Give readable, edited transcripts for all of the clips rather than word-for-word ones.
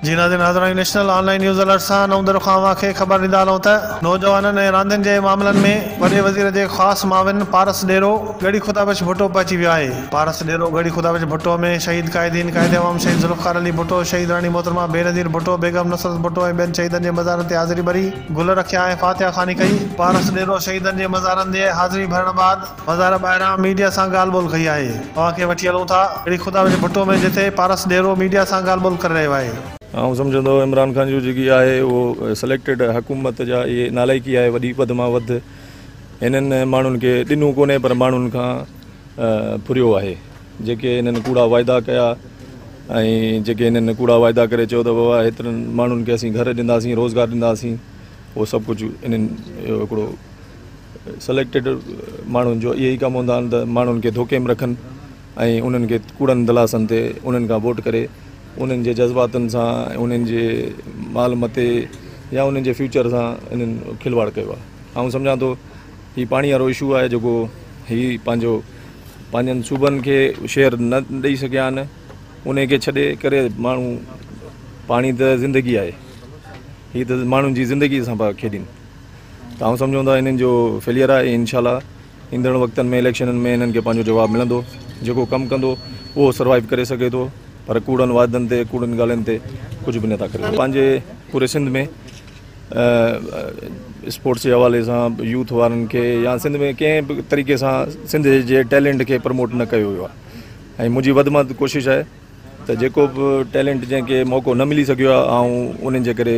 جي ناظرين حاضر آهيون نيشنل آن لائين نيوز الرٽ سان نئون ديرو کان اوهان کي خبر ڏيندا هلون ته نوجوانن ۽ راندين جي معاملن ۾ وڏي وزير جي خاص معاون پارس ڏيرو ڳڙهي خدا بخش ڀٽو پهچي ويو آهي. پارس ڏيرو ڳڙهي خدا بخش ڀٽو ۾ شهيد قائدين قائد عوام شهيد ذوالفقار علي ڀٽو، شهيد راڻي محترمه بينظير ڀٽو، بيگم نصرت ڀٽو ۽ ٻين شهيدن جي مزارن تي حاضري ڀري گل رکيا ۽ فاتحه خواني ڪئي. پارس ڏيرو شهيدن جي مزارن تي حاضري ڀرڻ بعد مزار ٻاهران ميڊيا سان ڳالهه ٻولهه ڪئي آهي. اوهان کي وٺي هلون ٿا ڳڙهي خدا بخش ڀٽو ۾ جتي پارس ڏيرو ميڊيا سان ڳالهه ٻولهه ڪري رهيو آهي. آئون سمجهان ٿو عمران خان جو جيڪي آهي اهو سليڪٽيڊ حڪومت جا اهي نالائقي آهي وڏي وڌ مان وڌ هنن ماڻهن کي ڏنو ڪونهي پر ماڻهن کان ڦريو آهي جيڪي هنن ڪوڙا واعدا ڪيا ۽ جيڪي هنن ڪوڙا واعدا ڪري چيو ته بابا هيترن ماڻهن کي اسين گهر ڏينداسين روزگار ڏينداسين اهو سڀ ڪجهه انهن هڪڙو سليڪٽيڊ ماڻهن جو اهي ئي ڪم هوندا آهن ته ماڻهن کي ڌوڪي ۾ رکن ۽ انهن کي ڪوڙن دلاسن تي انهن کان ووٽ ڪري انهن جي جذباتن سان انهن جي مال متي يا انهن جي فيوچر سان انهن کلواڙ ڪيو آهي آئون سمجهان ٿو هي پاڻي وارو اشو آهي جيڪو هي پنهنجو پنهنجن صوبن کي شيئر نه ڏئي سگهيا آهن ان کي ڇڏي ڪري ماڻهو پاڻي ته زندگي آهي هي ته ماڻهن جي زندگي سان پيا کيڏين ته آئون سمجهان ٿو انهن جو فيليئر آهي انشاء الله ايندڙ وقتن ۾ اليڪشنن ۾ انهن کي پنهنجو جواب ملندو جيڪو ڪم ڪندو اهو سروائيو ڪري سگهي ٿو پر ڪوڙن وعدن تي ڪوڙن ڳالهين تي ڪجهه به نٿا ڪري پنهنجي پوري سنڌ ۾ اسپورٽس جي حوالي سان يوٿ وارن کي يا سنڌ ۾ ڪنهن به طريقي سان سنڌ جي ٽيلنٽ کي پروموٽ نه ڪيو ويو آهي ۽ منهنجي وڌ مان وڌ ڪوشش آهي ته جيڪو به ٽيلنٽ جنهن کي موقعو نه ملي سگهيو آهي آئون انهن جي ڪري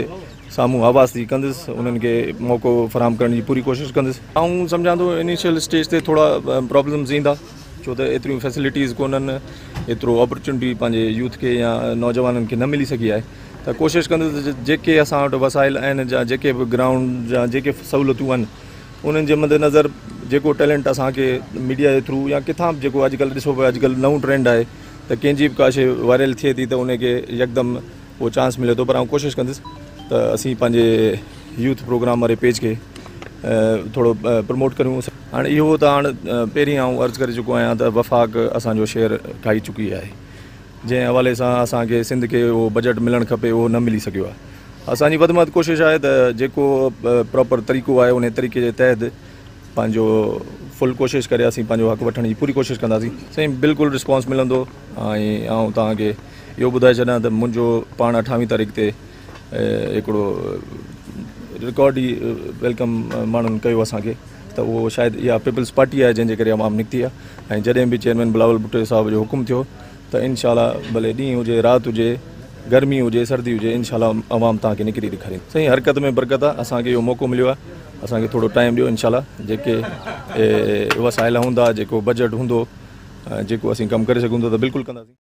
سامهون آواز ٿي ڪندس انهن کي موقعو فراهم ڪرڻ جي پوري ڪوشش ڪندس. آئون سمجهان ٿو انيشل اسٽيج تي ٿورا پرابلمز ايندا ڇو ته ايتريون فيسلٽيز ڪونهن ايترو اپرچونٽي پنهنجي يوٿ کي يا نوجوانن کي نه ملي سگهي آهي ته ڪوشش ڪندس ته جيڪي اسان وٽ وسائل آهن يا جيڪي به گرائونڊ يا جيڪي سهولتون آهن انهن جي مد نظر جيڪو ٽيلنٽ اسان کي ميڊيا جي ٿرو يا ڪٿان به جيڪو اڄڪلهه ڏسو پيا اڄڪلهه نئون ٽرينڊ آهي ته ڪنهن جي به ڪا شي وائرل ٿئي ٿي ته ان کي يڪدم اهو چانس ملي ٿو پر آئون ڪوشش ڪندس ته اسين پنهنجي يوٿ پروگرام واري پيج کي ٿورو پروموٽ ڪريون. هاڻ اهو ته هاڻ پهرين آئون عرض ڪري چڪو آهيان ته وفاق اسان جو شيئر کائي چڪي آهي جنهن حوالي سان اسان کي سنڌ کي اهو بجيٽ ملڻ کپي اهو نه ملي سگهيو آهي اسان جي وڌ ۾ وڌ ڪوشش آهي ته جيڪو پراپر طريقو آهي ان طريقي جي تحت پنهنجو فل ڪوشش ڪري اسين پنهنجو حق وٺڻ جي پوري ڪوشش ڪنداسين. سائين بلڪل رسپانس ملندو ۽ آئون توهان کي اهو ٻڌائي ڇڏيان ته منهنجو پاڻ اٺاويهه تاريخ تي هڪڙو رڪارڊ ئي welcome ماڻهن ڪيو اسان کي ته اهو شايد اها پيپلز پارٽي آهي جنهن جي ڪري عوام نڪتي آهي ۽ جڏهن به چيئرمين بلاول ڀٽو صاحب جو حڪم ٿيو ته انشاء الله ڀلي ڏينهن هجي رات هجي گرمي هجي سردي هجي انشاء الله عوام توهان کي نڪري ڏيکاريندو. سائين حرڪت ۾ برڪت آهي اسان کي اهو موقعو مليو آهي اسان کي ٿورو ٽائيم ڏيو انشاء الله جيڪي وسائل هوندا جيڪو بجيٽ هوندو جيڪو اسين ڪم ڪري سگهون ٿا ته بلڪل ڪنداسين.